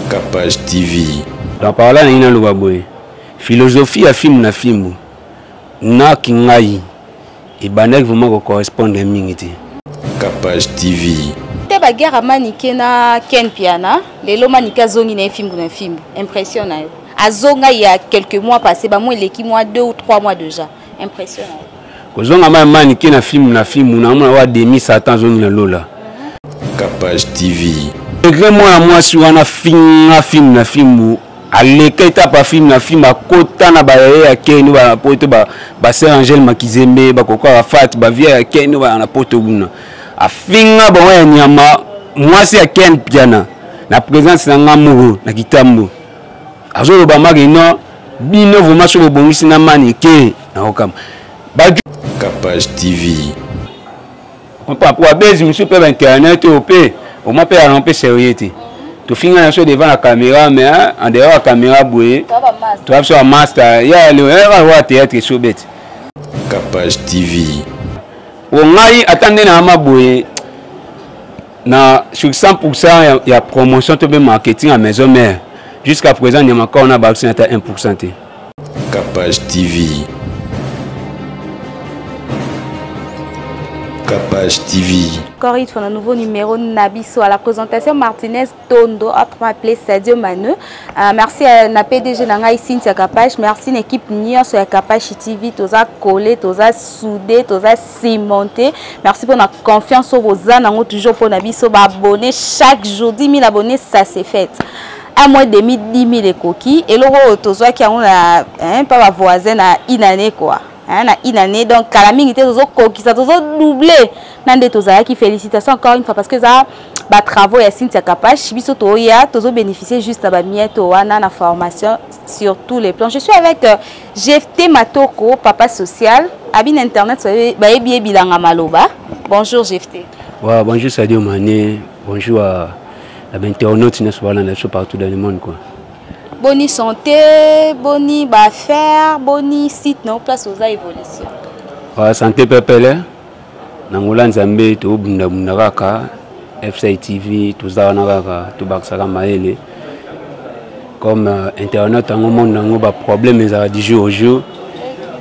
Capage TV. Donc par là nalingi naloba boye philosophie ya film na fimbu na kingai ebandaki vraiment kocorrespondre mingi te. Capage TV. Te ba guerre ya Manike na Ken Piana lelo Manike azongi na ye fimbu na fimbu impression na yo azonga il y a quelques mois passé ba mois eleki mois 2 ou 3 mois déjà impression na yo. Kozonga ma Manike na fimbu na fimbu na mona wa demi satan azongi na lola. Capage TV. Regret mwana mwasi wana finga film na fimbu aleka etapa film na film akota na bayaye ya keni bana poto ba sœur Angèle Makizembe bakoko Arafat ba vie ya keni bana na poto kuna afinga bango ya nyama mwasi ya Ken Piana na présence na nga moko na kitambo azoloba maki non bino vraiment soki bobongisi na mani ke nakokama Capage TV. Comprends? Po abezi mosusu mpe ba internet oyo mpe oma mpe yango mpe sérieux te. Tofinga na biso devant la caméra mais hein, en dehors ya caméra boye toza biso ba master ya leo wa théâtre so bete. Capage TV. Po ngai ata nde na ama boye na sur 100% ya promotion to mpe marketing ya maison mère jusqu'à présent nyama kaka wana bakisi ata 1% te. Capage TV. Capage TV. Encore une fois, un nouveau numéro Nabiso à la présentation Martinez Tondo, autrement appelé Sadio Manu. Merci à la PDG Nanga Cynthia Capage, merci l'équipe nyonso ya Capage TV, toza collé, toza soudé, toza cimenté. Merci pour la confiance au boza nango toujours pour Nabiso ba abonner chaque jour 10 000 abonnés, ça c'est fait. Un mois et demi, 10 000 ekoki. Eloko oyo tozwaki yango na, hein, pa ba voisin na une année quoi. Hein, na une année. Donc, kala mingi te tozokokisa, tozodoubler na nde tozalaki. Félicitations encore une fois parce que ça ba travaux ya Cynthia Kapash, biso toya, tozo bénéficier juste ba miette wana na formation sur tous les plans. Je suis avec Jefté Matoko, papa social, abine internet ba yebi bilanga maloba. Bonjour Jefté. Ouais, bonjour Sadio Mané, bonjour à la internaute nyonso balanda biso partout dans le monde quoi. Boni santé, boni ba affaire, boni site na place aux évolution. Ouais, santé pepele. Nangola Nzambe to bunda bunda kaka FCI TV toza wana kaka tobakisaka mayele comme internet yango monde yango ba problème ezalaka du jour au jour.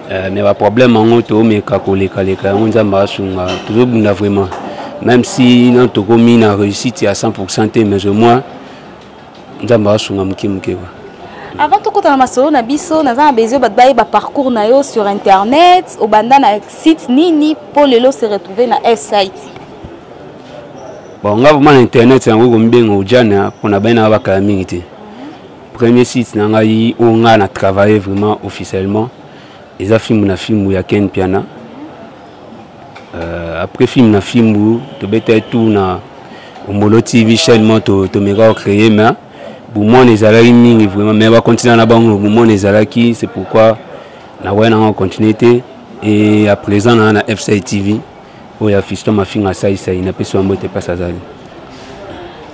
Mais ba problème yango tomeka kolekaleka yango Nzambe asunga tozobunda vraiment même si non tokomi na réussite ya 100% te mais au moins Nzambe asunga moke moke quoi. Avant tokota na masolo na biso naza na besoin bato bayeba parcours na yo sur internet obanda na site nini po lelo se retrouver na F-site. Bon, nga vraiment na internet yango komibenga ojana mpona baye nanga bakala mingi te. Premier site na ngai oyo nga na travailler vraiment officiellement eza film na film ya Ken Piana. Après film na film tobeta tout na Ombolo TV chaîne mo tomeka ko créer mais bomona ezalaki mingi vraiment mais bacontinue na bango bomona ezalaki c'est pourquoi nakoya nanga continuer te et à présent na na FCI TV oyo ya fiston mafinga saisai napesi bango te place azali.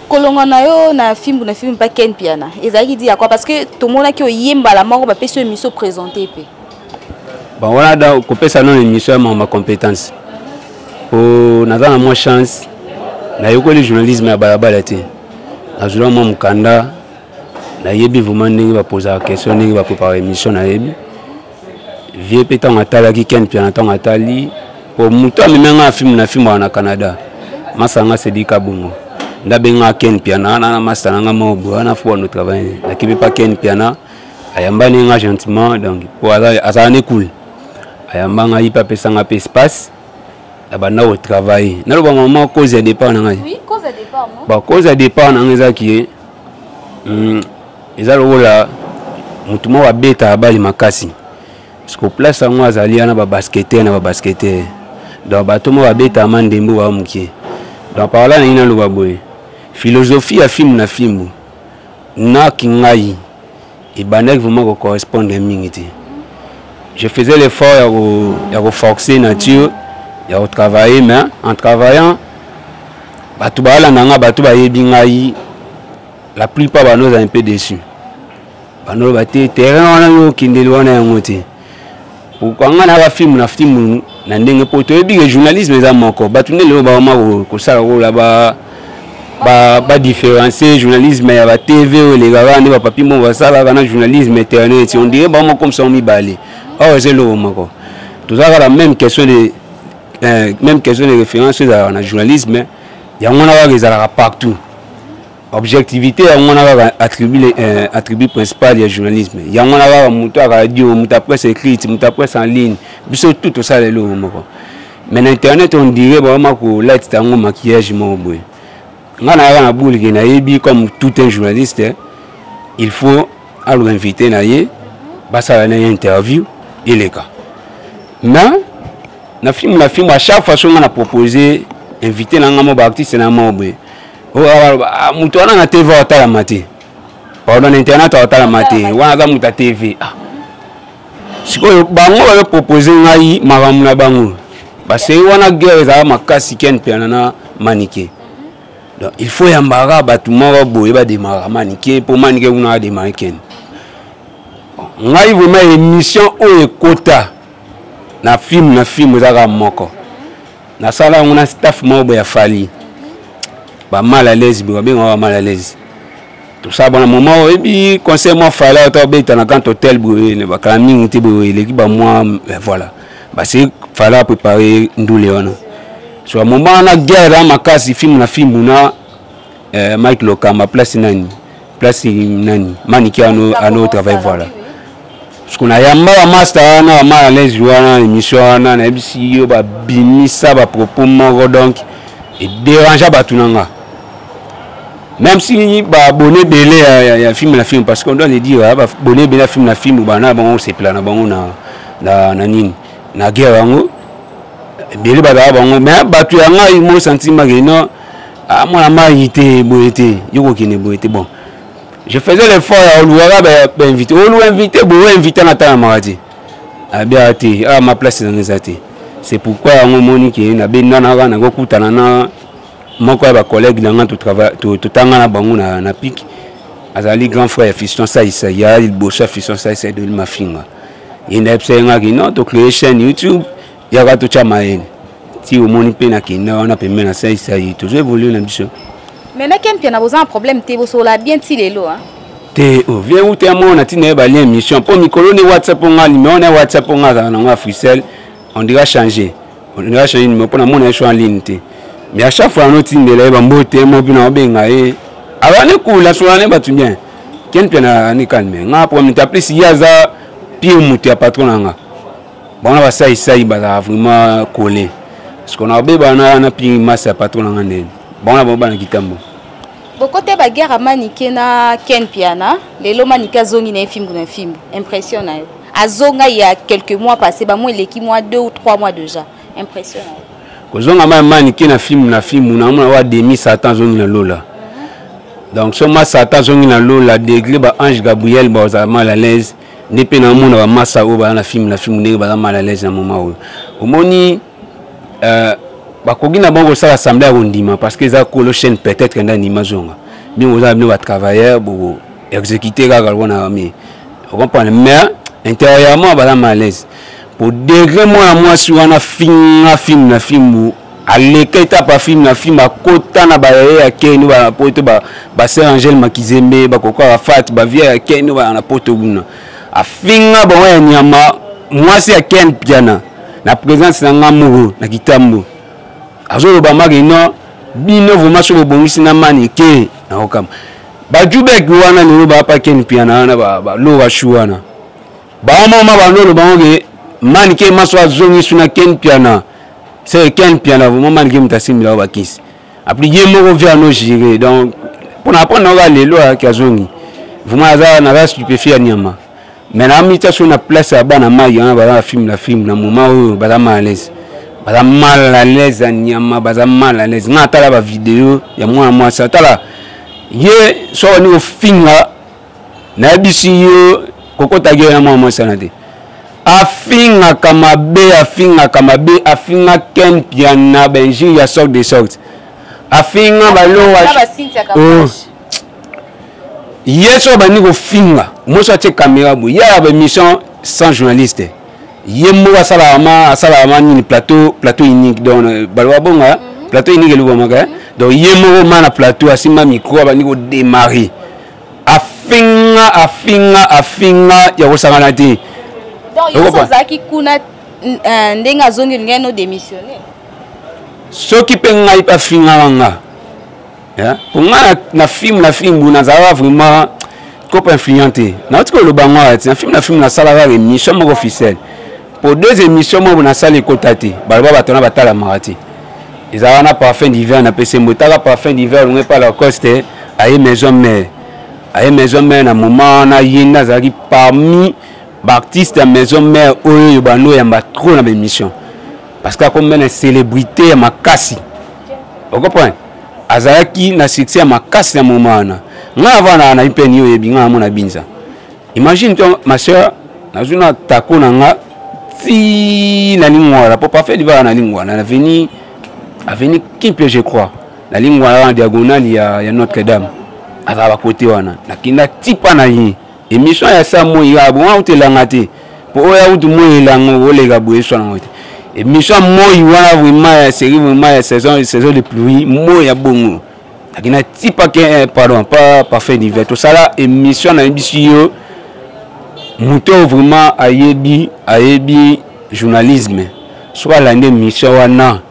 Kolonga na yo na fimbu na fimbu pa Ken Piana ezalaki di ya quoi parce que tomonaki oyembala moko bapesi yo émission présentée pe. Bon wana da kopesa non émission ya ma compétence po naza na mwa chance nayekoli journalisme ya balabala te nazwela mwa mokanda nayebi vraiment ndenge bapozaka question ndenge baprépare émission nayebi vie mpe ntango atalaki Ken Piana ntango atali po moto amemi nga na film na film wana na Canada masanga Cédric Kabongo ndabenga Ken Piana na masta na nga moko boye wana fo bando travaille nakebi pa Ken Piana ayambani nga gentiment donc po azala ne cool ayamba ngai mpe apesa nga mpe espace na banda kotravaille naloba mama cause ya départ na ngai. Oui, cause ya départ, non? Bon, cause ya départ na ngai ezalaki ye eza lokola motu moko abetaka bali makasi parce que place yango azali wana ba basketteur na ba basketteur donc bato moko babetaka mandembo ba mokie donc par là nalingi naloba boye philosophie ya film na fimbu na kingai ebandaki vraiment kocorrespondre mingi te. Je faisais l'effort ya koforcer nature ya kotravailler mais en travaillant bato balanda nga bato bayebi ngai la plupart bano un peu déçus bano ba te terrain wana yo okendeli wana yango te pourquoi nga na ba film na film na ndenge po toyebi ke journalisme eza moko bato nde lelo bakoma kosala kola ba Badifférencier journalisme ya batv oyo elekaka nde bapapi moko basalaka na journalisme internet, on dirait bango comme ça mibale. Awa eza eloko moko, tozalaka la même question de même question de référence ezalaka na journalisme, yango wana kaka ezalaka partout. Objectivité, yango wana kaka attribut principal ya journalisme, yango wana kaka. Moto ya radio, moto ya presse écrite, moto ya presse en ligne, biso tout tosala eloko moko. Mais na internet, on dirait bamama kolatita yango maquillage moko boye. Nga nayaka na bulke, nayebi comme tout un journaliste, il faut aluka invité na ye, basala na ye interview, eleka. Mais na film na film, à chaque fois so nga na propose invité na nga mo baartiste na moko boye, moto wana na TV aotalama te, pardon, na internet aotalama te, wana aza moto ya TV. Ah. Sikoyo bango bazopropose ngai makambo na bango, baseri wana, guerre ezala makasi, Ken Mpiana na Manike. Donc il faut yambaka bato moko boye bademaraka Manike, mpo Manike kuna ademare Ken. Ngai vraiment, émission oyo ekota na film na film eza kaka moko, nasala yango na staff moko boye ya Fally, bamal à l'aise boye, babengaka bamal à l'aise. Tosala bona moment oyebi concert mwa Fally ata obeta na Grand Hôtel boye, bakala mingi te boye, eleki bamwa, voilà, basi Fally apréparé ndule wana. So moment wana guerre eza makasi, film na film na Mike Lokamba, place nani, place nani, Maniki ano travail, voilà. Parce que nayamba bamaster wana, bamal à l'aise wana, émission wana, nayebisi yo, babimisa bapropos moko, donc edérangea bato na nga, même si baabonné ebele ya film na film, parce qu'on doit le dire, baabonné ebele ya film na film bana bango osepela na bango na nini, na guerre yango, ebele bazala bango. Mais bato ya ngai mo sentiment ke non, mwana mai te, boye te, yo kokende boye te. Bon, je faisais l'effort ya oluwaka bainvité, oluwa invité boye, invité na talamaka te, abiaka te, awa ma place nanga eza te. C'est pourquoi yango omoni ke nabendanaka, nakokutana na moko ya bacollègue na nga, totanga na bango na pic, azali grand frère ya Fiston Saisa, ya liboso ya Fiston Saisa Edoli Mafinga. Ye ndayebisa ye ngaki non, tocréer chaîne YouTube, yaka totya mayele. Ti omoni mpe nakenda wana pembe na Saisai, tozo évolue na biso. Mais na Ken Mpiana boza na problème te, bosola bien ti lelo, hein? Te, oh, vie uta ya mona ntina ye balia émission mpo mikolo ni WhatsApp nga, numéro na WhatsApp nga azala nango ya Frisel, on dirait changer, on dirait changer numéro, mpo namona ye so en ligne te. Mais à chaque fois anotindela ye bambote mo mpe na obenga ye, abani kula sola ne bato bien. Ken mpe na ni calme nga problème te. Plus ye aza pire moto ya patron na nga, bango basaisai bazala vraiment collé, parce qu'on abeba na pire masse ya patron na nga, ndeni bango na bango bana kitambo. Bokote baguerre ya Manike na Ken Piana, lelo Manike azongi na ye fimbu na fimbu, impression na yo? Azonga il y a quelques mois passé, bamwa eleki mwa 2 ou 3 mois déjà, impression na yo? Kozonga ma Manike na filme na filme, namona wa demi Satan azongi na lola. Donc so ma Satan azongi na lola, degré ba ange Gabriel bazala mal à l'aise nde mpe namona bamasa oyo baza na filme na filme, ndenge baza mal à l'aise na moment oyo omoni, bakoki na bango kosala assemblée ya kondima, parce que eza kolo chaîne, peut-être nde andima zonga. Bino boza bino batravailleur, bo exécuter kaka wana, mais ocomprendre, mais intérieurement baza mal à l'aise po degré mwana mwasi wana finga filme na filme, aleka etapa filme na filme, akota na bayaye ya keni bana poto, basœur Angele Makizembe, bakoko Arafat, bavie ya keni bana na poto kuna, afinga bango ya nyama. Mwasi ya Ken Piana, na présence na nga moko na kitambo, azoloba maki non, bino vraiment so bobongisi na mani ke nakokama bajubek wana. Lelo bapa Ken Piana wana, baloka shu wana, bamoma bandolo bango ke mani ke maso azongi su na Ken Piana. C'est Ken Piana vraiment, mani ke moto asimbila bakisi apli ye moko vi ano géré. Donc mpona apprendre naoka lelo ayaki azongi, vraiment aza naza stupéfait ya nyama. Mais namitia so na place ya bana mai wana baza na film na film na moment oyo, baza mal à l'aise, baza mal à l'aise ya nyama, baza mal à l'aise. Nga atala bavideo ya mwana mwasi, atala ye so abandi kofinga, nayebisi yo, kokotaki yo na mwana mwasi wana te. Afingaka mabe, afingaka mabe, afinga Ken Piana, bainjure ya sorte de sorte, afinga balowa. Oh. Ye so abandi kofinga, moso atie caméra boye, ye ya baémission sans journaliste, ye moko asalaka ma nini, plateau unique. Donc baloba bonga plateau unique elobamaka. Donc ye moko ma na plateau asimba micro abandi kodémarrer, afinga, afinga, afinga ya kosangana te. Donc yo ozalaki kuna, ndenge azongi olingai no démissionner? Soki mpe ngai mpe afingaka nga, po nga na film na film nazalaka vraiment trop influent te. Nauti koloba ngo ati na film na film nasalaka émission moko officielle. Po deux émissions moko nasala ekota te, baloba bato na batalamaka te. Ezalaka na Parfum d'hiver, napesi mbo taka Parfum d'hiver olongo epa Lacoste, aye Maison Mère, aye Maison Mère. Na moment wana ye nde azalaki parmi baartiste ya Maison Mère oyo bando oyamba trop na baémission, parce que akomi na célébrité ya makasi, ocomprendre? Azalaki na succès ya makasi na moment wana. Ngai avandaka na ipeni, oyebi ngai namona Binza. Imagine toi, ma soeur, nazwi na tako na nga ti na Lingwala, po Parfum d'hiver na Lingwala, na avenue Kimpe, je crois, na Lingwala wana, diagonale ya Notre Dame, azala bakote wana. Nakenda tipa na ye émission ya sa moi ya bon, autelanga te, po oyo autu moi elanga oleka boye eswa nango te. Émission ya moi wana vraiment ya série, vraiment ya saison de pluie, moi ya bongo. Nakenda tipa ke, pardon, pas Parfum d'hiver. Tosala émission, nayebisi yo, moto oyo vraiment ayebi journalisme, soki alandi émission wana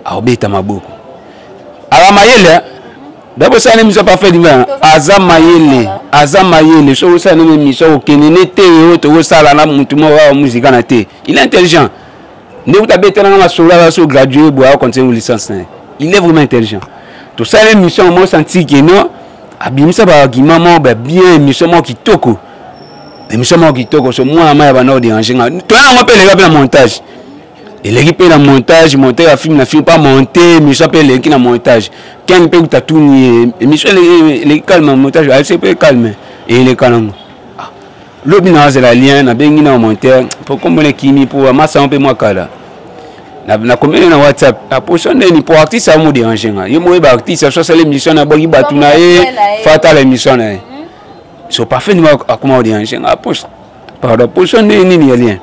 akobeta maboko. Aza mayele. D'abord osala émission Parfum d'hiver, aza mayele, aza mayele. Soki osala nini émission, okende ne te oyo tokosala na motu moko awa muzika na te. Il est intelligent. Nde kuta abetelanga masolo, aza so gradué boye, akontinue licence na ye. Il est vraiment intelligent. Tosala émission mo senti ke non, abimisa baargument moko babien, émission moko kitoko, émission moko kitoko. So mwana mai ya banda odérange nga, toya yango mpe eleka mpe na montage, eleki mpe na montage, monte ya film na film, pas monte émission mpe eleki na montage. Ken mpe kuta tuni ye émission eleki calme, montage ayebisi mpe calme eleka nango. Lobi na azela lien, nabengi na monteur mpo kombona ekimi, mpo masango mpe mwa kala. Nakomeli na WhatsApp aposo ndeni, mpo artiste amo dérange nga. Ye moyeba artiste so asala émission na bwaki bato na ye, fatala émission na ye. So Parfum ndima akoma odérange nga, aposo, pardon, poso nde nini ya lien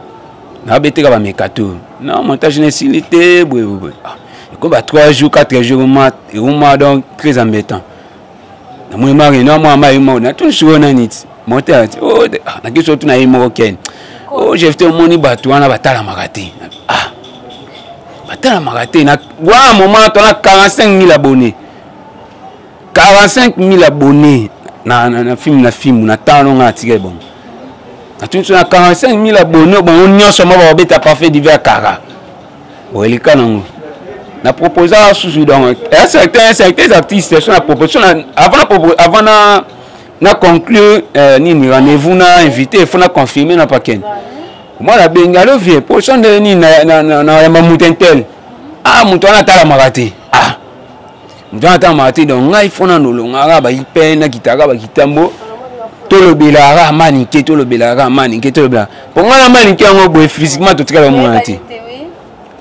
nabeteka bamekato na montage na esili te boye boye. Ekomi ba 3 jours, 4 jours ekoma, donc très embêtant. Namoni mari na mwa mai moko, natuni sikoyo nani ti monteur ti naki so tuna ye moko ken o chef te. Omoni bato wana batalamaka te, ah, batalamaka te. Na wana moment tona 45 000 abonnés, 45 000 abonnés na film na film na ntango nga natikali bongo. Natuni so na 45 000 abonnés bango nyonso mo babeta Parfum d'hiver kaka boeleka nango. Na proposa susu, donc certains artistes so na proposition avant na conclure nini rendez-vous na invité, faut na confirmer na pakene. Moi nabengi: "Allo vieux, position ndenge nini na yamba moto intel?" "Ah, moto wana atalamaka te, ah, moto wana atalamaka te. Donc ngai fo nano olongaka baipe nakitaka bakitambo, tolobelaka Manike, tolobelaka Manike, tolobelaka mpo ngai na Manike yango boye physiquement totikala omonana te,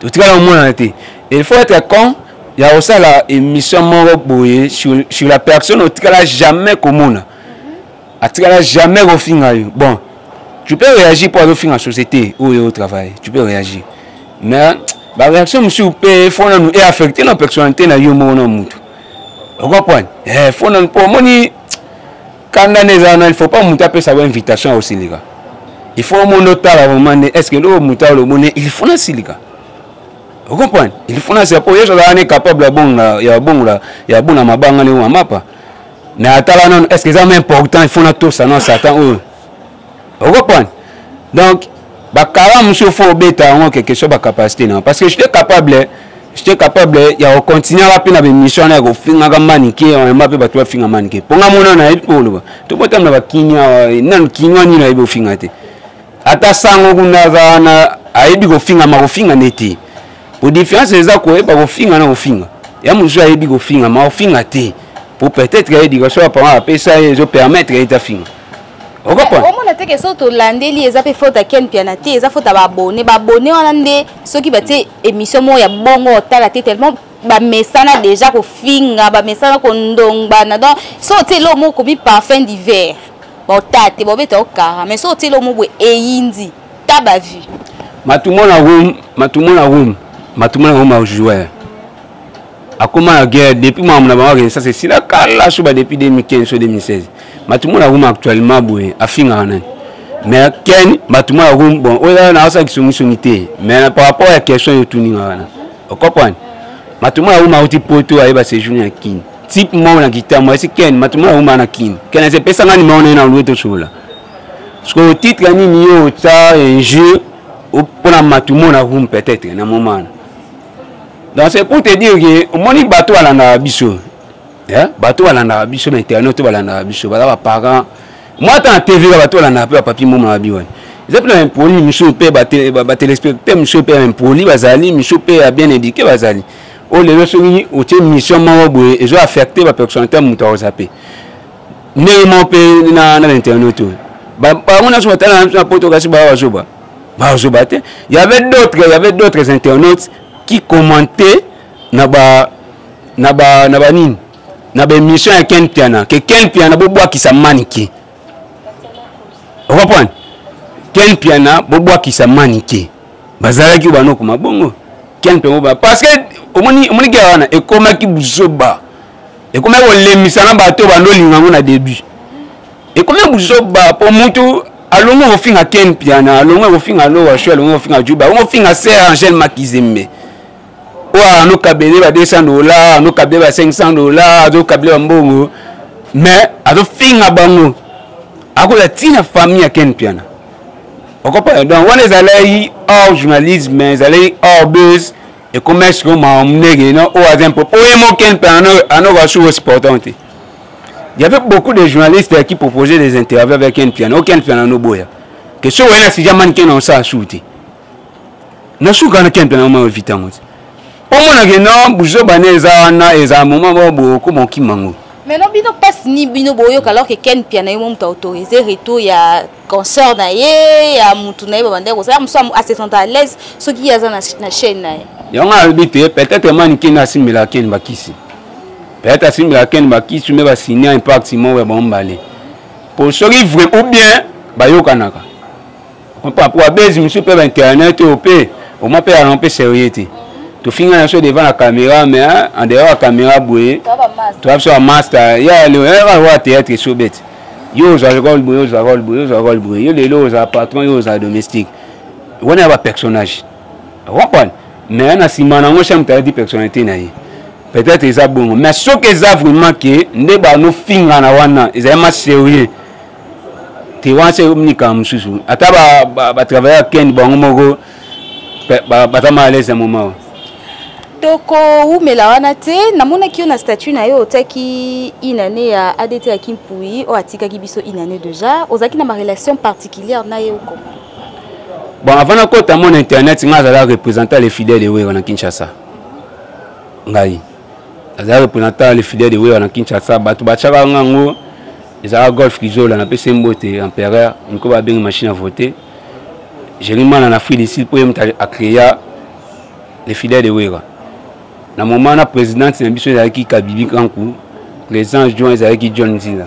totikala omonana te. Il faut être con ya kosala émission moko boye sur la personne otikala jamais komona, atikala jamais kofinga yo. Bon, tu peux réagir mpo azofinga société oyo otravaille, tu peux réagir, mais baréaction mosusu mpe fo nanu e affecte na personnalité na yo moko na mutu, ocomprendre? Fo nanu mpo omoni kanda nde eza wana. Il faut pas motu apesa bo invitation ya kosilika. Il faut omoni, otala vraiment nde est ce que eloko motu alobo nde il faut nasilika, ocomprendre? Il faut nasilika mpo yeso azala ne capable ya bongola ya bona mabanga nde mapa. Mais atala nano est ce que eza ma important, il faut natosa na satan oyo, ocomprendre? Donc bakala mosusu fo obeta yango quelque soit bacapacité na, parce que j'étais capable ya kocontinue aka mpe na bémission wana ya kofingaka Manike oyamba mpe bato bafinga Manike, mpo nga mona nayebi mpo koloba tobotama na bakinya nanu kinwa nini, ayebi kofinga te. Ata sango kuna aza wana ayebi kofinga, ma kofinga nde te, po différence eza koyeba kofinga na kofinga. Ya mosusu ayebi kofinga, ma kofinga te, po peut-être éducation ya parent apesa ye ezopermettre ye tafinga, ocomprendre? Omona teke soki tolandeli, eza mpe faute ya Ken Piana te, eza faute ya baabonnés. Baabonnés wana nde soki batie émission moko ya bongo otala te, tellement bamesana déjà kofinga, bamesana kondongbana. Donc so otie eloko moko komi Parfum d'hiver, baotala te, baobeta okara. Mais so otie eloko moko boye eyindi ta bavues. Matumona room, matumona room, matumona room ajoueur. Akoma na guerre depuis makambo na bango renaissance esila kala, so ba depuis 2015 so 2016. Matumona Room actuellement boye afingaka nani? Mais Ken Matumona Room, bon, oyo na asala kisongisongi te, mais par rapport ya question oyo otuninga wana, ocomprendre. Matumona Room auti Poto, ayeba séjour ya Kini, type moko na kitambo esi Ken Matumona Room na Kini. Ken asepesanga nimero na ye na lue tosola. Sikoyo titre nini yo otya injure mpona Matumona Room? Peut-être na moment wana. Donc c'est pour te dire que omoni bato balandaka biso, bato balandaka biso na internet, to balandaka biso baza baparent. Moi, ata na TV, bato balandaka mpe bapapi momo na babi wana eza mpe na impoli. Misusu mpe batéléspectateur, misusu mpe ya impoli bazali, misusu mpe ya bien éduqué bazali. Oyo lelo soki otie mission moko boye ezo affecte bapersonnalité, moto akozape ndenge moko mpe na bainternet oyo. Bango nyonso batala na Poto, kasi baya bazoba, bazoba te. Il y avait d'autres internautes qui commentaient na ba nini, na ba émission ya Ken Piana, ke Ken Piana bobwakisa Manike. Ocomprendre? Ken Piana bobwakisa Manike. Bazalaki banokoma bongo Ken Piana parce que omoni guerre wana ekomaki buzoba, ekomaki kolemisa na bato bando olinga yango na début. Ekomi buzoba po mutu alongo kofinga Ken Piana, alongo kofinga Lowa Sho, alongo kofinga Juba, alongo kofinga Ser Angel Makizembe oyo anokabele ba 200 $, anokabele ba 500 $, azokabele bambongo, mais azofinga bango, akoza ntina famille ya Ken Piana. Okopa? Donc wana ezalaki hors journalisme, ezalaki hors buzz. Ekoma sikoyo makambo ndenge no oyo aza mpo oye mo Ken Piana anoka su osupportant te. Il y avait beaucoup de journalistes qui proposaient des interviews avec Ken Piana. Ken Piana no boya. Que so wena si jaman ken on sa shooté. Na suka na Ken Piana mo evita ngo. Omona ke non, buzoba ne eza wana, eza moment moko boye okoma okima ngo. Maintenant bino mpasi ni bino boyoka alors que Ken Piana ye mo moto autorisé retour ya concert na ye, ya mutu na ye babandaki kosala mosu, ase sente à l'aise soki ye aza na chaîne na ye. Yango alobi te, peut-être mani Ken asimbelaka Ken bakisi, peut-être asimbelaka Ken bakisi me basigne impact moko ya bango mbale po soki vrai ou bien bayokanaka. Comprend? Po abezi mosusu mpe bainternet oyo mpe omwa mpe yango mpe sérieux te. Tofinga na biso devant la caméra, mais en dehors ya caméra boye toza biso ya master ya wa théâtre. So bete yo ozwa rôle boye, ozwa rôle boye, ozwa rôle boye, yo lelo ozala patron, yo ozala domestique, wana ya bapersonnage, comprendre? Mais na nsima nango chaque moto ayadi personnalité na ye. Peut-être eza bongo, mais soki eza vraiment ke nde banofingana wana ezali ma sérieux te, wana se likambo mosusu. Ata batravailleur Ken bango moko baza ma à l'aise na moment oyo. Tokowumela wana te. Namonaki yo na statut na yo, otiaki une année ya ADT ya Kimpui oyo atikaki biso, une année déjà. Ozalaki na barelation particulière na ye oko? Bon, avant nakota mon internet, ngai azala représentant les fidèles de Wera na Kinshasa. Ngai azala représentant les fidèles de Wera na Kinshasa. Bato batiaka ngango ezalaka Golf Kizola. Napesi mbote empereur niko babengi machine à voter, Jérimana na Afrique du Sud, mpo ye moto acréa les fidèles de Wera. Na moment na présidente na biso ezalaki Kabibi Kanku, président juin ezalaki John Nzila.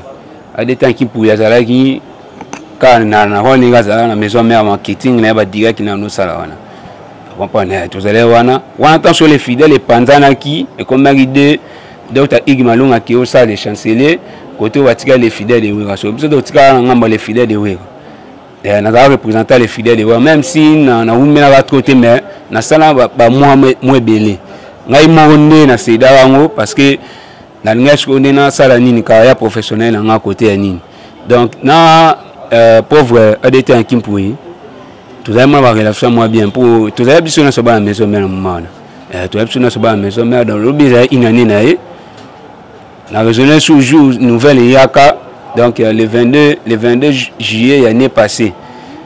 Adetanki Mpuya azalaki kaka na role ndenge azalaka na maison mère, marketing na ye badirect na nosala wana. Comprendre? Tozalaki wana wana ntango so les fidèles epanzanaki, ekomaki de Dr Ig Malonga aki osala le chancelier kote oyo batikali les fidèles de Wera. So biso totikala na ngambo ya les fidèles de Wera. Nazala représentant les fidèles de Wera, même si nawumelaka trop te, mais nasala bamwa mwa ebele. Ngai moko nde nasedaka yango parce que nalingaki sikoyo nde nasala nini, carrière professionnelle na nga côté ya nini. Donc na pauvre ADT ya Kimpui, tozali mwa barelation mwa bien mpo tozali biso nyonso bana maison mère. Na moma wana tozali biso nyonso bana maison mère. Donc lobi ezali une année na ye na raisonné sous jour nouvelle eyaka. Donc le 22 juillet ya année passée,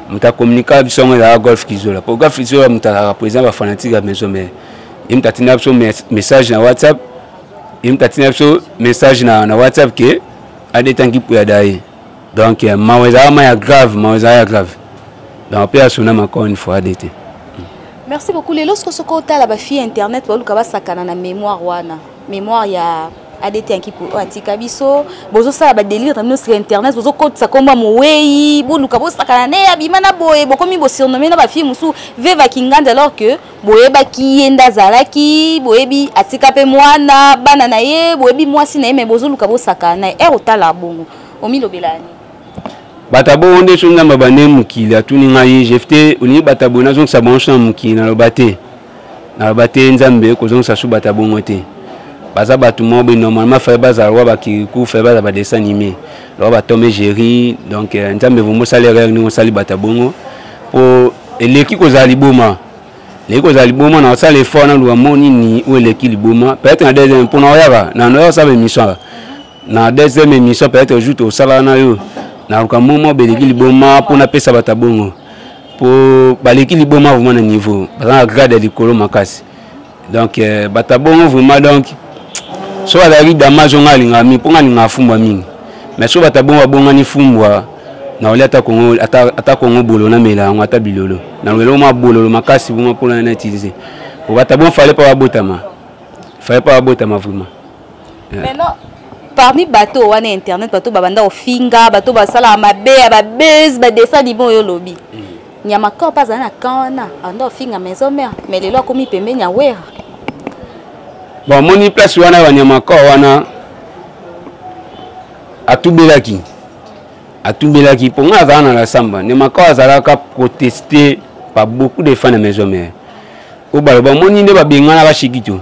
moto acommunika biso yango ezalaka Golf Kizola, po Golf Kizola moto azalaka président bafanatique ya maison mère. Ye moto atinda biso message na WhatsApp, ye moto atinda biso message na WhatsApp ke adetanki puyada ye. Donc mawa ezalaka ma ya grave, mawa ezalaka ya grave. Donc mpe asonama encore une fois ADT. Merci beaucoup. Lelo soko soki otala bafille internet baluka basakana na mémoire wana, mémoire ya ADT yanki oyo atika biso. Bozosala badelire na bino sur internet, bozokotisa kombo ya mowei, boluka bosakana ne abima na boye, bokomi bosurnome na bafille mosusu Veva Kingandi, alors que boyebaki ye nde azalaki, boyebi atika mpe mwana bana na ye, boyebi mwasi na ye, me bozoluka bosakana na ye. Ere otala bongo omilobela nini? Bato ya bongo nde so Nzambe abande mokili atuni ngai jefte olingi bato ya boye nazongisa bango so na mokili, naloba te, naloba te Nzambe kozongisa su bato ya bongo te. Baza bato moko boye normalement faye bazala lokola bakiriku, faye bazala badessin animé lokola batome Jerry. Donc Nzambe vraimen osali erreur ndenge osali bato ya bongo, mpo eleki kozala liboma, eleki kozala liboma. Na osala effort naluka mo nini oyo eleki liboma, peut-être na deuxième mpona oyaka na noya osala émission na deuxième émission, peut-être jour tosala na yo, naluka mo moko beleki liboma mpo napesa bato ya bongo, mpo baleki liboma vraiment na niveau, baza na grade ya likolo makasi. Donc bato ya bongo vraiment, donc so bazalaki damage, onga alingaka mingi mpo nga alingaka fumbwa mingi, mais so bato ya bongo babongani fumbwa na olia ata kongo, ata kongo bolo namela yango, ata bilolo nalobela mwa bololo makasi vraimen mpona na utiliser po bato ya bongo fale mpa babotama, fale mpa babotama vraiment. Maintenant, parmi bato wana internet, bato babanda kofinga, bato basalaka mabe ya babase, badessin animé oyo olobi, nyama kor mpe azali na camp wana, abanda kofinga maison mère, mais lelo akomi pembeni ya Wera. Bon, omoni place wana banyama kor wana atubelaki, atubelaki mpo ngai azala na la samba. Nyama kor azalaka protester par beaucoup de fans na maison mère oyo baloba omoni nde babenganaka Shikito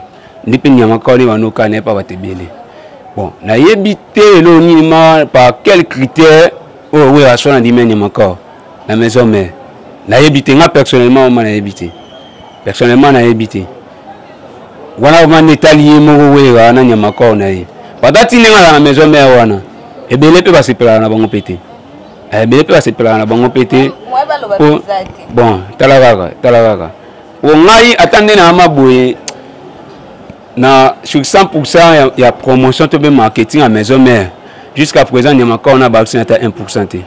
nde mpe nyama kor nde banoka na ye mpa bato ebele. Bon, nayebi te eloko nini ma par quel critère oyo Wera so nandimi ya nyama kor na maison mère, nayebi te. Nga personnellement oma nayebi te, personnellement nayebi te wana vraiment nde etali ye moko Wera na nyama kor na ye. Bata ti ndenge aza na maison mère wana, ebele mpe basepelaka na bango mpe te, ebele mpe basepelaka na bango mpe te. Bon, tala kaka, tala kaka po ngai ata nde na ama boye na sur 100% ya promotion to mpe marketing ya maison mère jusqu'à présent, nyama kor na bakisi ata 1% te,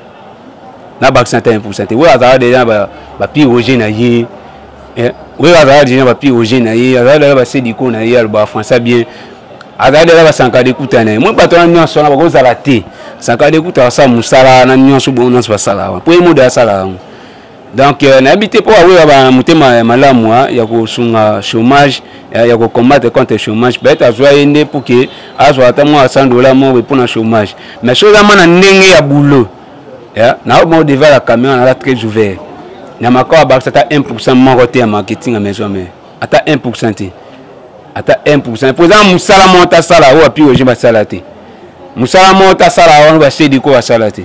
na bakisi ata 1% te. Oyo azalaka déjà bapi Roger na ye, oyo azalaka déjà bapi Roger na ye, azalaka déjà basediko na ye, alobaka français bien, azalaka déjà basanka dekuta na ye. Moi bato wana nyonso wana bakozala te, sanka dekuta basala mosala na nyonso bongo nyonso basala wana po ye mode asala yango. Donc nayebi te mpo awera bana motema ya malamu ya kosunga chômage, ya kocombattre contre chômage, peut-être azwa ye nde pour ke azwa ata mwa 100 $ moko mpona chômage. Mais soki eza ma na ndenge ya boulot na moko devant la caméra, naza très ouvert, na makao abakisa ata 1% moko te ya marketing ya maison mère, ata 1% te, ata 1%, po eza mosala moko tasala oyo api Roger basala te, mosala moko tasala wana basediko basala te,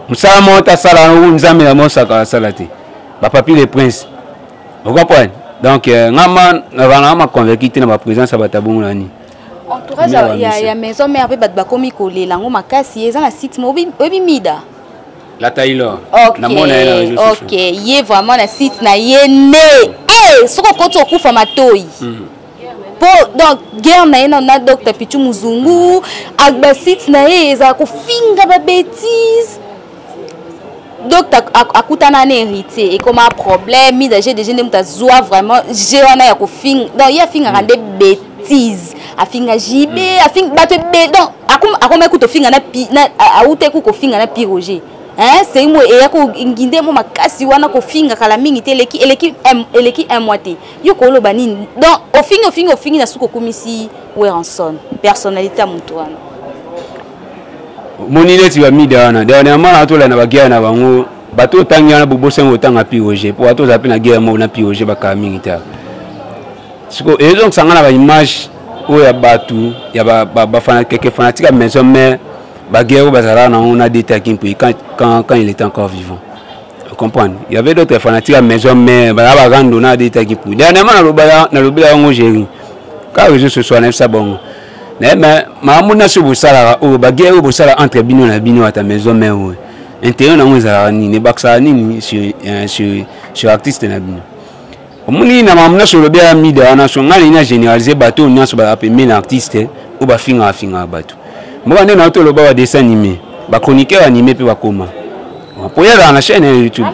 mosala moko tasala wana Nzambe na mosaka asala te, bapapi le prince, ocomprendre. Donc nga ma nazala ma convaincu te na baprésence ya bato ya bongo na nini. Entourage ya maison mère mpe bato bakomi kolela yango makasi. Eza na site mo oyebi Mida. La Taylor. Namona ye na réseau. Ok, ye vraiment na site na ye nde hey, soki okoti okufa matoi po donc guerre na ye na Dr Pichu Muzungu, basite na ye ezala kofinga babétise. Docteur akutana na héritier, ekoma problème. Mida GDG nde moto azwa vraiment g wana ya kofinga. Donc ye afingaka nde bétise, afinga JB, afinga bato ebele. Donc akoma ekuta ofinga na auta eku kofinga na pi Roger, hein, sei mo eya konginde mo makasi wana kofinga kala mingi te, eleki eleki eleki un mois te. Yo koloba nini? Donc ofingi, ofingi, ofingi, na suki okumisi Werrason, personnalité ya moto wana. Omoni neti bamida wana dernièrement na tolanda baguerre na bango, bato otangi wana bobosangi otanga pi Roger, po bato ozala mpe na guerre moko na pi Roger bakala mingi te. Sikoyo ezongisa nga na baimage oyo ya bato ya quelques fanatiques ya maison mère, baguerre oyo bazalaka nango na Detaki Mpe quand il était encore vivant. Comprendre, il y avait d'autres fanatiques ya maison mère bazala barando na Detaki Mpe dernièrement. Nalobela yango géri kaka réseau sociaux, nayebisa bango mais makambo nyonso bosalaka oyo, baguerre oyo bosala entre bino na bino ata maison mère oyo, intérêt nango ezalaka nini? Ebakisaka nini sur artiste na bino? Omoni na makambo nyonso olobi ya mida wana, so ngai nalingi na généraliser bato oyo nyonso bazala pembeni na artiste oyo bafingaka fingaka bato mboka nde na toloba badessin animé, bachroniqueur animé mpe bakoma po ye azala na chaîne ya YouTube.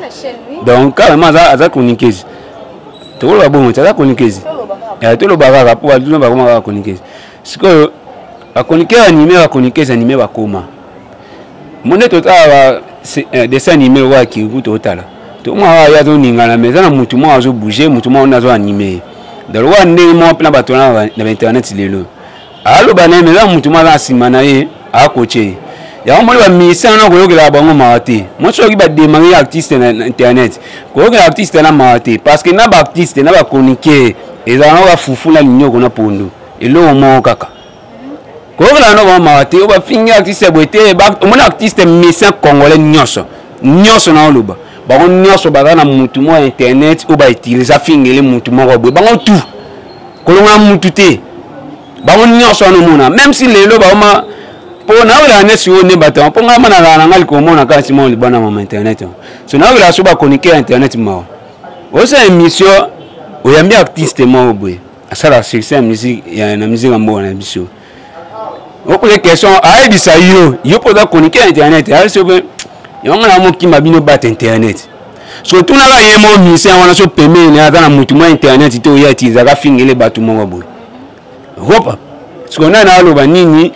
Donc carrément aza chroniqueuse, tokoloba bongo ti aza chroniqueuse, toloba kaka po batuna bakoma kaka chroniqueuse. Sikoyo Bachroniqueur anime, bachroniqueuse anime bakoma monde. Totala ba dessin animé oyo akiriku, totala tomwa awa ye azoningana, mais eza na mutu moko azobouge, mutu moko nde azo anime ye. Donc lokola ndenge moko mpena bato wana na bainternet lelo aloba na ye, mais eza mutu moko aza na nsima na ye akotie ye. Yango moni bamusicien wana koyokelaka bango mawa te. Mo soki bademare artiste na internet, koyokela artiste na mawa te, parce que na baartiste na bachroniqueur ezala na bafufu na linyoko na pondu, eloko moko kaka. Koyokela no bango mawa te. Oyo bafingi artiste ya boye te, omoni artiste musicien congolais nyonso nyonso na oloba, bango nyonso baza na mutu moko ya internet oyo bautilize afingele mutu moko boye. Bango tout kolongola mutu te, bango nyonso wana omona. Même si lelo baoma mpo nayokelaka neti oyo nde bato, mpo ngai ma nalala na ngai likomona kaka nsima libanda mama internet. So nayokelaka so bachroniqueur ya internet mawa. Osala émission, oyambi artiste moko boye asala succès ya musique ya na musique ya mboka na biso, okoze question, ayebisa yo, yo mpo oza chroniqueur ya internet, ayebisa mpe yango na mokima bino bata internet. So otunaka ye mo musicien wana, so pembeni aza na motu mwa internet te oyo atilizaka afingele bato moko boye ropa. Sikoyo nani aloba nini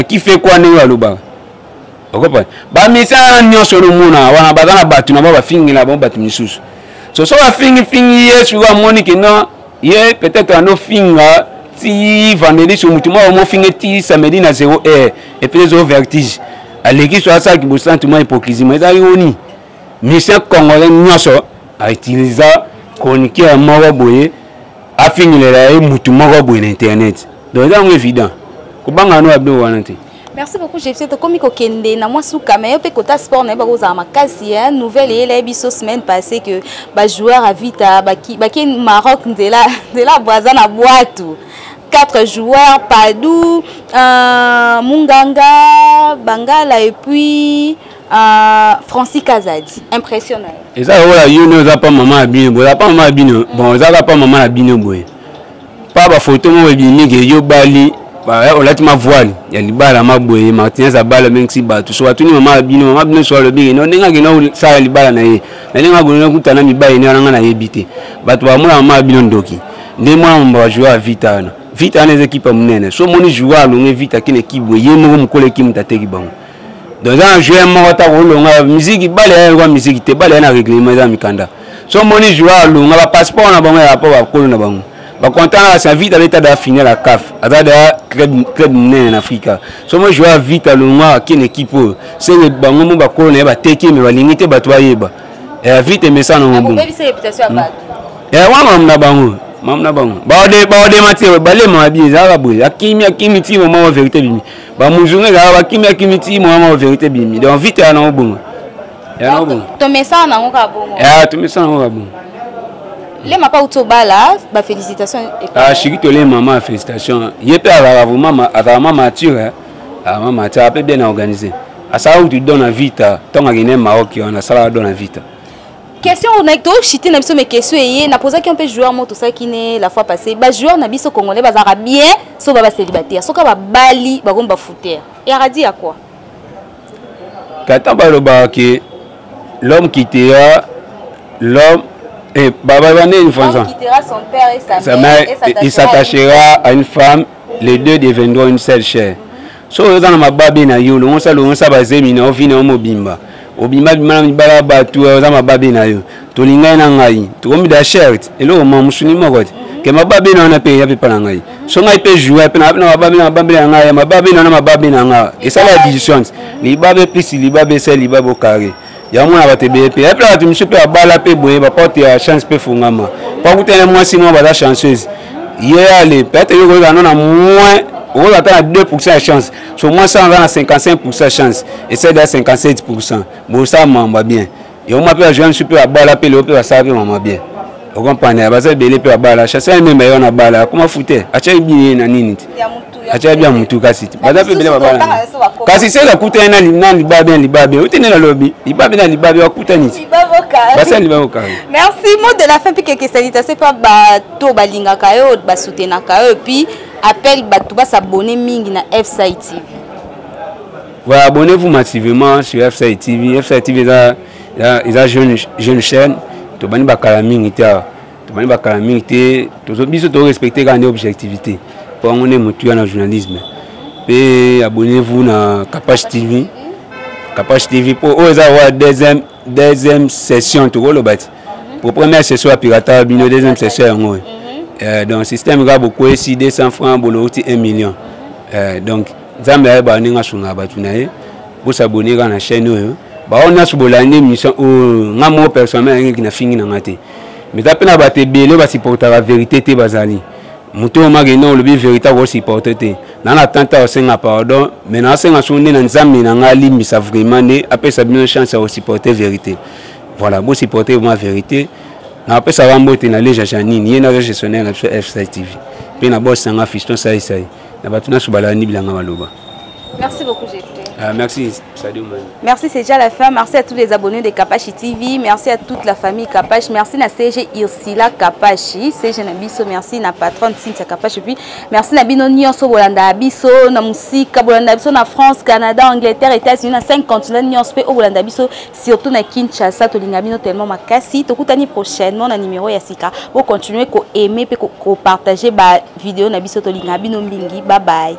kife kwa ndenge alobaka okopa bamisala nyonso omona wana baza na bato na bao bafingela bango bato misusu. So so bafingifingi ye, sikoyo amoni ke non, ye peut-être anofinga ti vendredi, so motu moko mofinge ti samedi na 0 heure, et puis ezo vertige aleki, so asalaki bosantu mwa hypocrisie. Ma ezalaki oni musicien congolais nyonso autiliza chroniqueur moko boye afingelela ye mutu moko boye na internet. Donc eza yango évident, kobanga no ya wana te. Merci beaucoup, Jefse. Tokomi kokende na mwa suka, mais yo mpe kota sport na ye bakozala makasi. Nouvelle eyela ye biso semaine passée que bajoueur ya Vita baki Maroc, nzela nzela Braza na bwatu, quatre joueurs: Padou, Munganga, Bangala et puis Francis Kazadi. Impressionnant. Eza lokola yo nde oza pa mama na bino boye, oza pa mama na bino, bon, ozaka pa mama na bino boye, pa bafoto moko ebimi ke yo bali olati ma voile ya libala ma boye. Martinez abala mengisi bato, so batuni mama na bino, mama bino so alobi no ndenge akenda kosala libala na ye na ndenge akolona kuta na mibali ne wana, nga nayebi te. Bato bamona mama na bino ndoki nde mwana mambo bajoueur ya Vita wana. Vita wana eza ekipe ya monene. So omoni joueur alonge Vita akende ekipe ye moko, mokolo ekipe moto ateki bango. Donc eza na joueur moko ata kolonga misiki bale ya eloko misiki te, bale ya na règlement, eza mikanda. So omoni joueur alonga bapasseport na bango ya rapport bakolo na bango bakontan na basi. Vita abeta da final ya CAF, aza da club monene na Afrika. So omoni joueur Vita alonga akende ekipe oyo, seke bango mo bakolo na ye bateki, me balingi te bato bayeba. Vita emesana nango bongo wana. Mamu na bango, mamu na bango baodema te, balema bi ezalaka boye, akimi akimi ti moment wa vérité bimi. Bamuzungu ezalaka bakimi akimi ti moment wa vérité bimi. Donc vite ya nango bongo, ya nango bongo. Tomesana nango kaka bongo. Tomesana nango kaka bongo. Lema pa uti obala, bafélicitation. Ah, shiki tole mama, félicitation. Ye mpe azalaka vraiment, azalaka ma mature, azalaka ma mature ape bien organisé. Asalaka kutu don na Vita ntongo akende Maroc wana, asalaka don na Vita. Question na toshite na biso, mais question eye napozaki mpe joueur mo tosalaki ne la fois passée: bajoueur na biso congolais bazalaka bien so ba bacélibataire, soki babali bakomi bafutere, eyaka di ya quoi? Kata balobaka ke l'homme quittera l'homme eh, baba nini français? Quittera son père et sa sa mère, il s'attachera à une femme, les deux deviendront une seule chair. So oyo oza na mababe na yo, longosa longosa bazemi na yo, vi na yo mobimba, obima bima na mibala ya bato, oza mababe na yo. Tolingai na ngai tokomi da shirt eloko ma mosuni moko te ke mababe na wana mpe eya mpe pa na ngai. So ngai mpe joue mpe na mababe na mababe na ngai, mababe na wana mababe na ngai esala addition, libabe plus libabe esala libabe au carré. Yango mona bato ebele mpe epe bato mosusu mpe babala mpe boye, baporte ya chance mpe fungama mpo akutana mwasi moko baza chanceuse. Ye ale peut-être yo koyeba no na moins, okoza ata na 2% ya chance, so mwasi wana aza na 55% ya chance, esali ya 57%, bosala mamba bien. Yango mwa mpe bajoue mosusu mpe babala mpe lelo mpe basala mpe mama bien, okomprendre. Baza ebele mpe babala chasse ya meme ye wana abala akoma fute, atiaki bini ye na nini ti atiaki bia mutu, kasi ti baza mpe ebele babala. Kasi soki akutani na libabe na libabe ote nde nalobi libabe na libabe bakutani ti basala libabe okanga. Merci. Mot de la fin mpe quelques salutations mpa bato balingaka yo, basoutenaka yo, et puis appel bato basabone mingi na FSI TV. Ouais, abonnez-vous massivement sur FSI TV. FSI TV eza eza jeune chaîne, tobandi bakala mingi te awa, tobandi bakala mingi te. Biso torespecte kaka nde objectivité, mpo yango nde motuya na journalisme. Mpe abonnez-vous na Kapash TV. Kapash TV mpo oyo eza wa deuxième session, tokoloba ti pour première session ya pirata bino, deuxième session yango oyo. Donc système kaka bokwesi 200 francs, boloti 1 million. Donc Nzambe ayeba ndenge asungaka bato na ye. Bosabone kaka na chaîne oyo. Bao nyonso bolandi émission oyo, nga moko personnellement nayengeki na fingi na nga te, mais eza mpe na bato ebele basupportaka vérité te. Bazali moto oyo makende olobi vérité, akosupporte te. Na tante akosenga pardon, mais nasenga so nde na Nzambe na ngai alimbisa vraiment, nde apesa bino chance ya kosupporte vérité. Voilà, bosupporte vraiment vérité. Napesaka mbote na Leja Janine, ye naza gestionnaire na biso F TV, mpe na boss nanga Fiston Saisai, na bato nyonso balandi bilanga maloba. Merci beaucoup, Jeffrey. Ah, merci, Sadio Mane. Merci, c'est déjà la fin. Merci à tous les abonnés de Kapashi TV. Merci à toute la famille Kapashi. Merci na CG Irsila Kapashi. CG na biso. Merci na patronne Cynthia Kapashi. Puis, merci na bino nyonso bolanda biso na musika bolanda biso na France, Canada, Angleterre, États-Unis, na 5 continents nyonso pe bolanda biso, surtout na Kinshasa. Tolinga bino tellement makasi. Tokutani prochainement na numéro ya sika. Bo continuer ko aimer pe ko partager ba vidéo na biso. Tolinga bino mingi. Bye bye.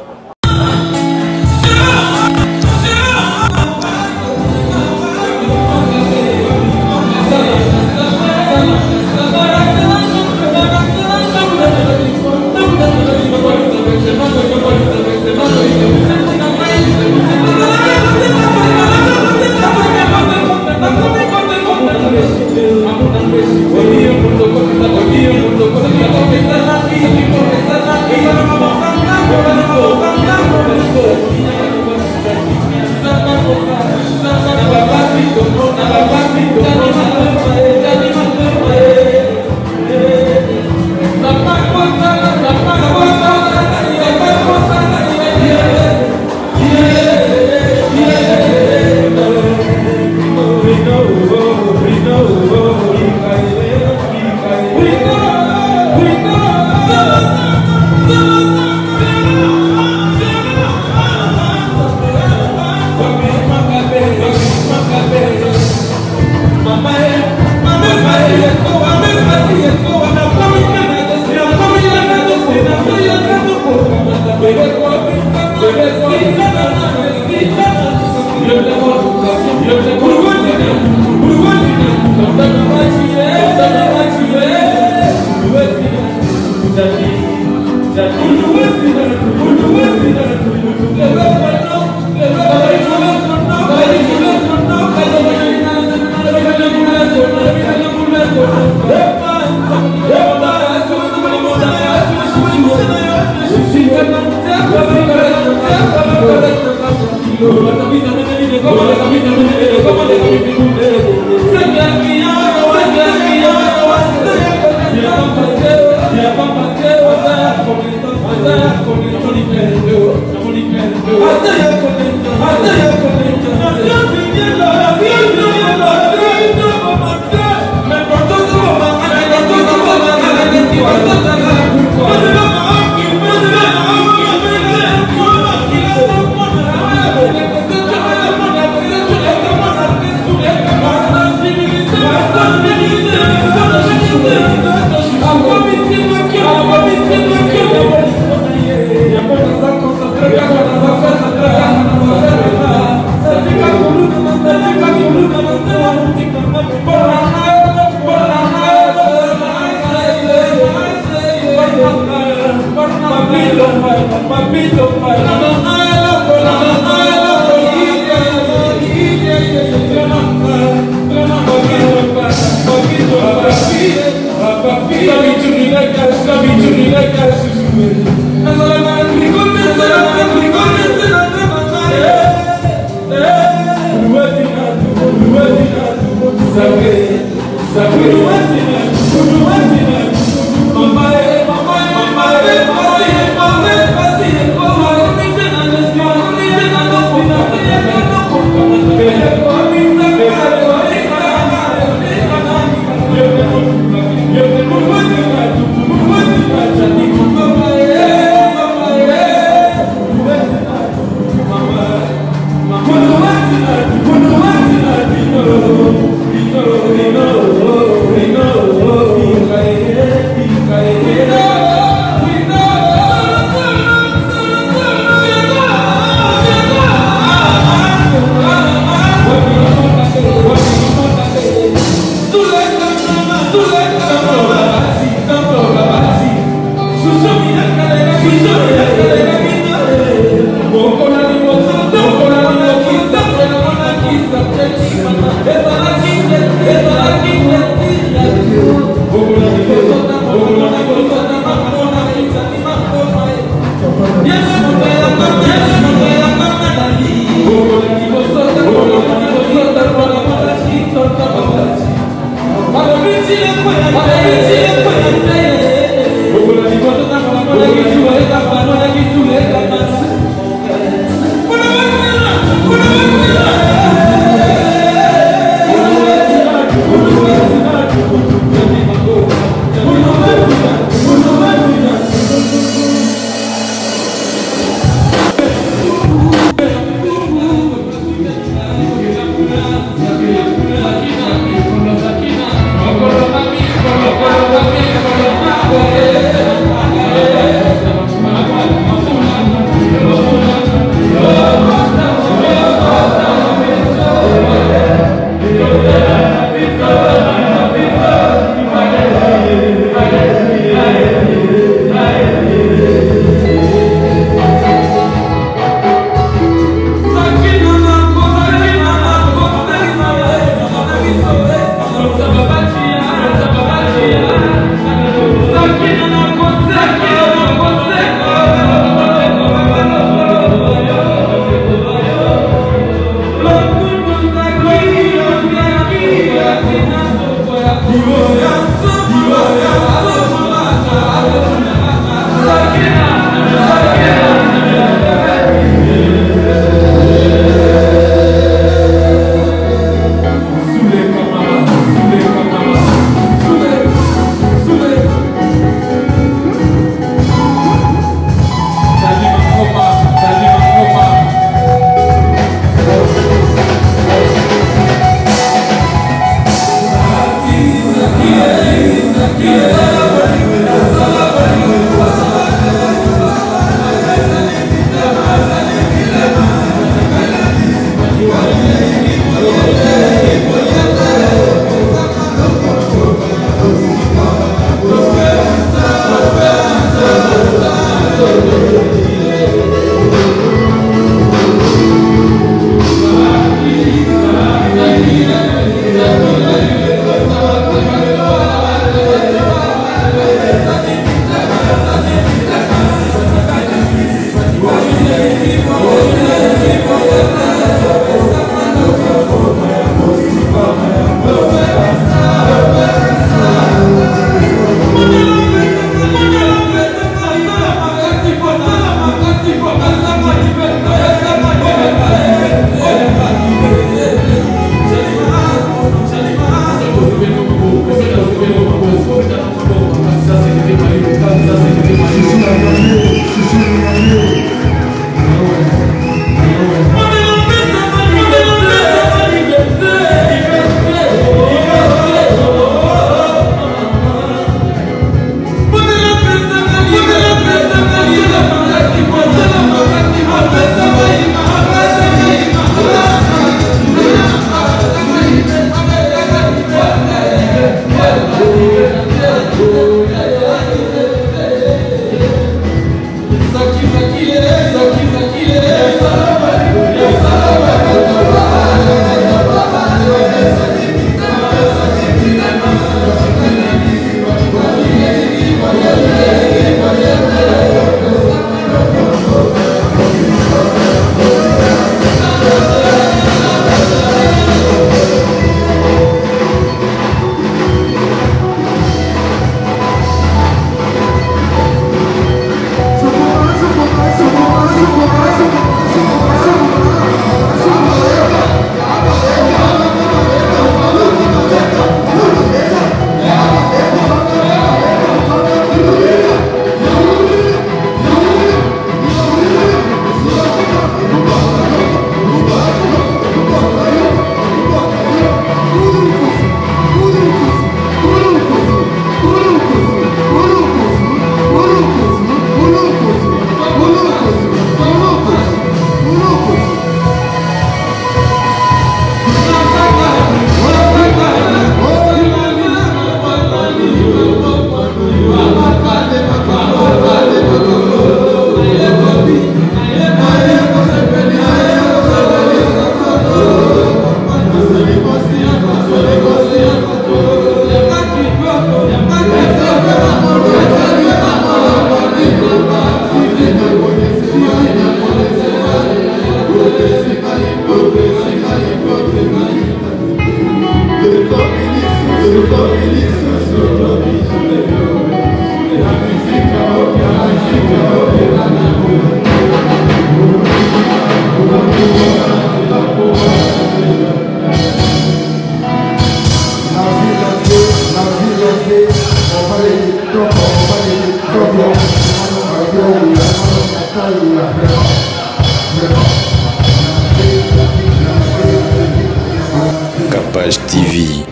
Capage TV.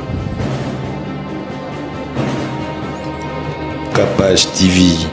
Capage TV.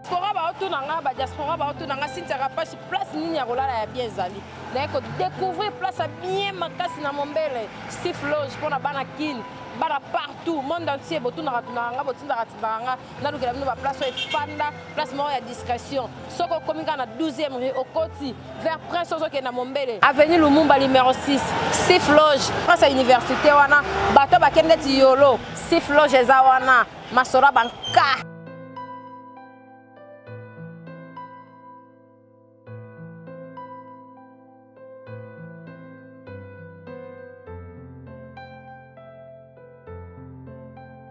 Diaspora baotuna nga, badiaspora baotuna nga, Cynthia Kapashi, place nini ya kolala ya bien ezali? Naye kodécouvrir place ya bien makasi na Mombele, Sif Loge, mpona bana Kin, bana partout monde entier. Botunaka tunaka nga, botindaka tindaka nga, nalukela bino baplace oyo efanda, place moko ya discrétion. Soki okomi kaka na 12e rue, okoti vers Prince, ozokende na Mombele, avenue Lumumba numéro 6, Sif Loge, prince ya université wana. Bato bakende ti yolo, Sif Loge eza wana, masolo ya banka.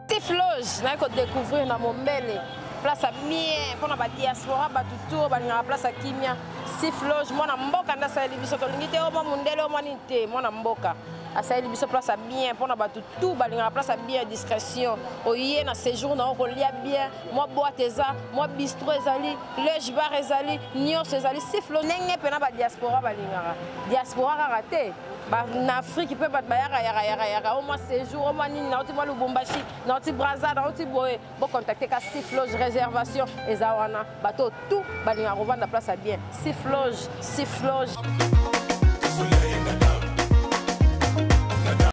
Sif Loge, naye kodécouvrir na Mombele, place ya bien mpona badiaspora, bato tour balingaka place ya kimia. Sif Loge, mwana mboka nde asaleli biso. Tolingi te omwa mondele, omwa nini te, mwana mboka asaleli biso place ya bien mpona bato tout balingaka place ya bien, discrétion. Oye na séjour na yo, kolia bien, mwa boîte eza, mwa bistro ezali, loge bar ezali, nyonso ezali. Sif Loge, ndenge mpena badiaspora balingaka, diaspora kaka te, na Afrique mpe bato bayaka yaka yaka yaka, o mwa séjour, o mwa nini, nauti mwa Lubumbashi, nauti Braza, nauti boye, bocontacte ka Sif Loge. Réservation eza wana. Bato tout balingaka kovanda place ya bien, Sif Loge, Sif Loge.